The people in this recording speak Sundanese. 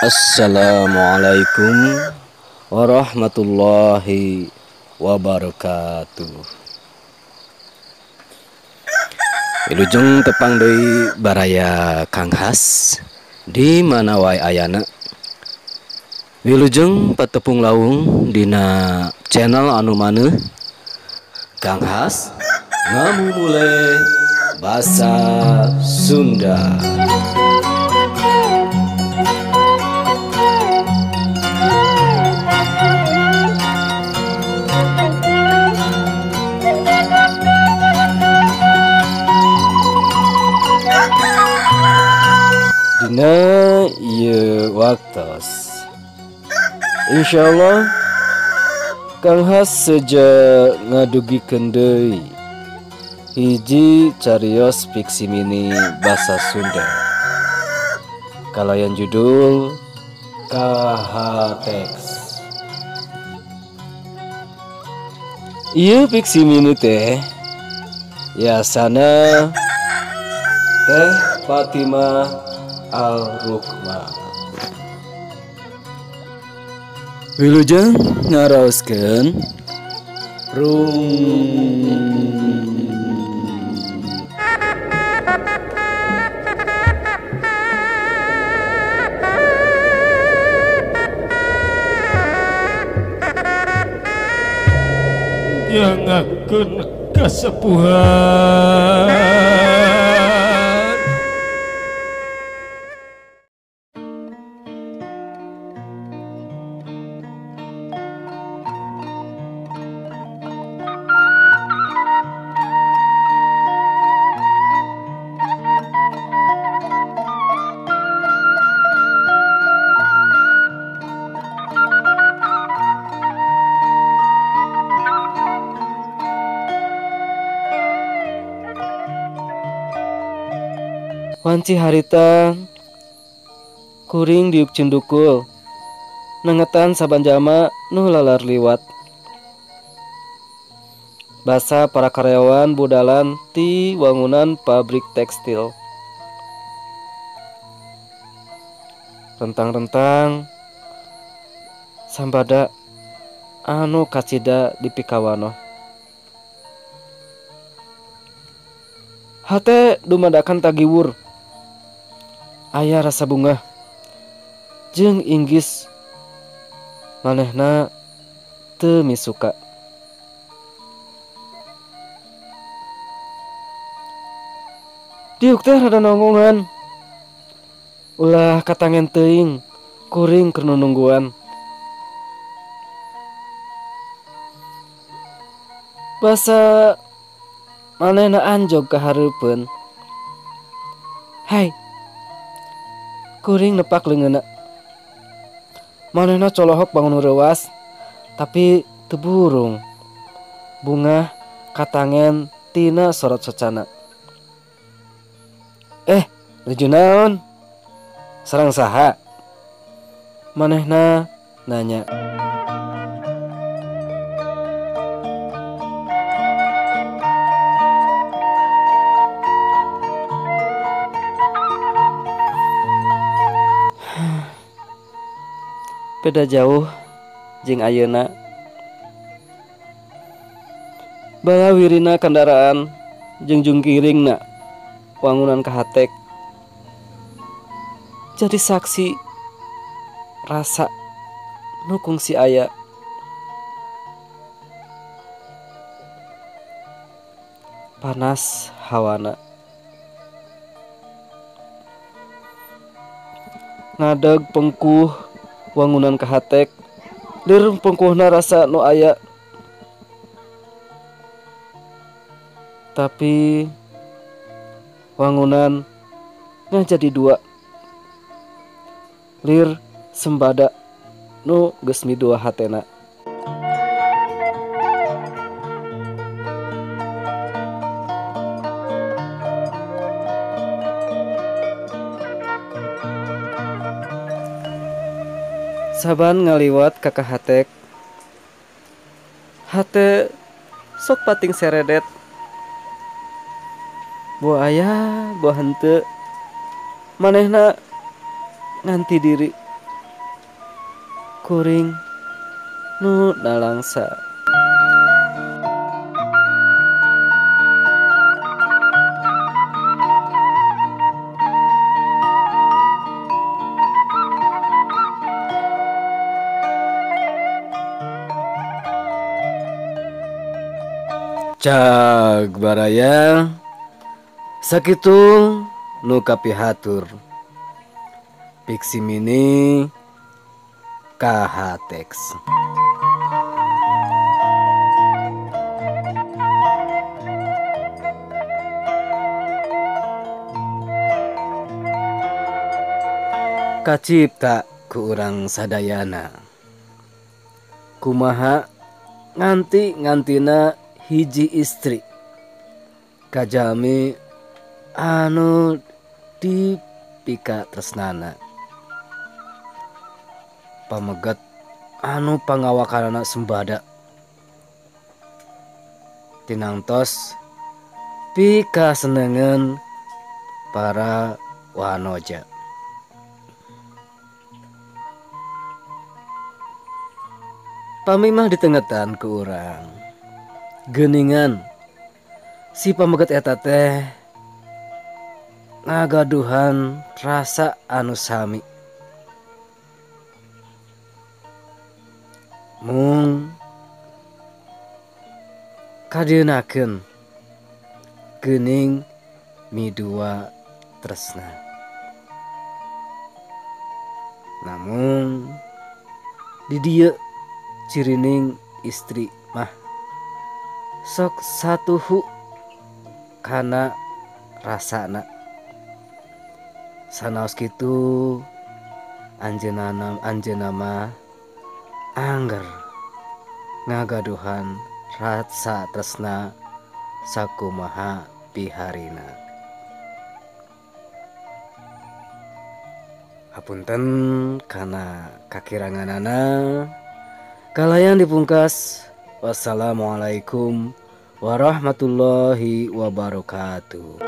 Assalamualaikum warahmatullahi wabarakatuh. Wilujeng tepang deui baraya Kang Has di mana wae ayana. Wilujeng patepung lawung dina channel anu maneuh Kang Has ngamumule basa Sunda. Dina ieu waktos insyaallah Kang Has seja ngadugikeun deui hiji carios fiksi mini basa Sunda kalayan judul Kahatex. Ieu fiksi mini teh yasana Teh Fatimah Al-Rukma. Wilujeng ngaraoskeun rung. Nyangakeun kasepuhan. Wanci harita kuring diuk cendukul nengetan saban jama nu lalar liwat. Basa para karyawan budalan ti wangunan pabrik tekstil. Rentang-rentang sambada anu kacida dipikawanoh. Hate dumadakan tagiwur. Aya rasa bunga jeung inggis manehna teu misuka. Diuk teh rada nonggongan. Ulah katangen teuing kuring keur nungguan. Basa manehna anjog ka hareupeun. Hai. Kuring nepak leungeunna. Manehna colohok bangun reuwas tapi teu burung. Bungah katangen tina sorot socana. Nuju naon? Sareng saha? Manehna nanya. Beda jauh jeung ayeuna. Balawirina kendaraan jeung jungkiringna wangunan kahatek. Jadi saksi rasa nu kungsi aya. Panas hawana. Ngadeg pengkuh wangunan kahatek, lir pengkuhna rasa nu aya. Tapi wangunan ngajadi dua. Lir sembada nu geus midua hatena. Saban ngaliwat ka kahatek, hate sok pating seredet. Buah aya, buah henteu, manehna nganti diri. Kuring nu nalangsa. Cag baraya sakitu nu kapihatur Piksi Mini KH Tex. Kacipta ku urang sadayana. Kumaha nganti-ngantina hiji istri kajami anu dipika tresnana, pameget anu pangawakanana sembada tinangtos pikasenengan para wanoja. Pamimah ditengetan ku urang geuningan si pameget eta teh ngagaduhan rasa anu sami, mung kadieunakeun geuning midua tresna. Namun di dieu cirining istri mah sok satuhu kana rasana. Sanaos kitu anjeunna mah angger ngagaduhan rasa tresna sakumaha piharina. Hapunten kana kakiranganana. Kalayan dipungkas. Wassalamualaikum warahmatullahi wabarakatuh.